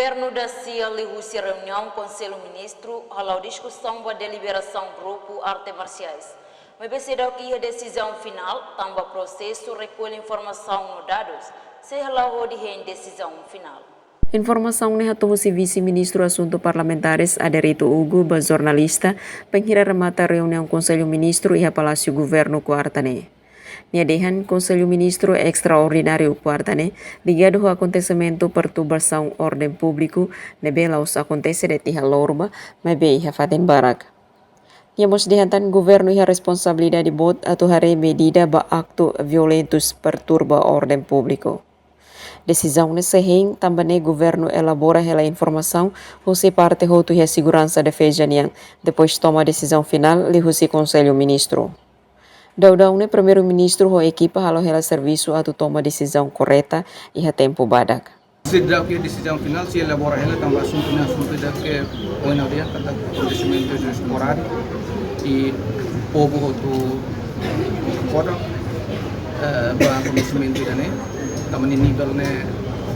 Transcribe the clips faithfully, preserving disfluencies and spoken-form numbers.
Governu da sia liuhusi reuniaun Konsellu Ministru hala'o diskusaun ba deliberasaun grupu arte marsiais. Maibé seidauk iha desizaun finál, tanba prosesu rekolla informasaun no dadus sei hala'o hodi hein desizaun finál. Informasaun ne'e hato'o husi Vise-Ministru Asuntu Parlamentares Aderito Hugo ba jornalista, bainhira remata reuniaun Konsellu Ministru iha Palásiu Governu kuarta ne'e. Nia dehan Konsellu Ministru Estraordináriu kuarta ne'e ligadu ho akontesimentu perturbasaun orden públiku ne'ebé la'ós akontese de'it iha Lorba, maibé iha fatin barak. Nia mós dehan tan governu iha responsabilidade boot atu haree medida ba aktu violentus perturba orden públiku. Desizaun ne'e sei hein tanba ne'e governu elabora hela informasaun husi parte hotu iha seguransa defeza nian, depois toma desizaun finál liuhusi Konsellu Ministru. Daudaun ne'e Primeiru-Ministru ho ekipa halo hela servisu atu toma desizaun korreta iha tempu badak. Seidauk iha desizaun finál, sei elabora hela tanba asuntu ne'e asuntu ida ke oin ha'u dehan katak akontesimentu esporádiku i povu hotu kodok, eh, ba akontesimentu ida-ne'e, tanba nia nivel ne'e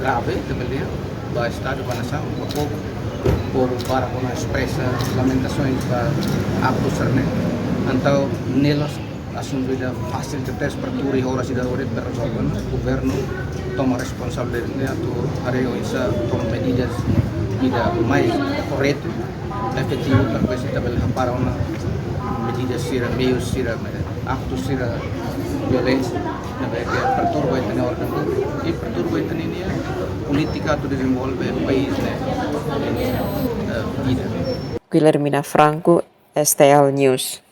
grave, ita bele dehan, ba estadu, ba nasaun, ba povu, povu barak ona espresa lamentasaun ba aktu sira-ne'e. Entaun ne'e la'ós asuntu ida fasil tebes para tuur iha oras ida-ne'e para rezolve. Governu toma responsabilidade atu haree oinsá toma medidas ida mais korretu, efetivu, para bele ita bele hapara ona medida sira, meius sira, aktu sira violénsia ne'ebé ke perturba ita-nia orden públiku i perturba ita-nia polítika atu dezenvolve país ne'e, eh, vida. Guilhermina Franco, S T L News.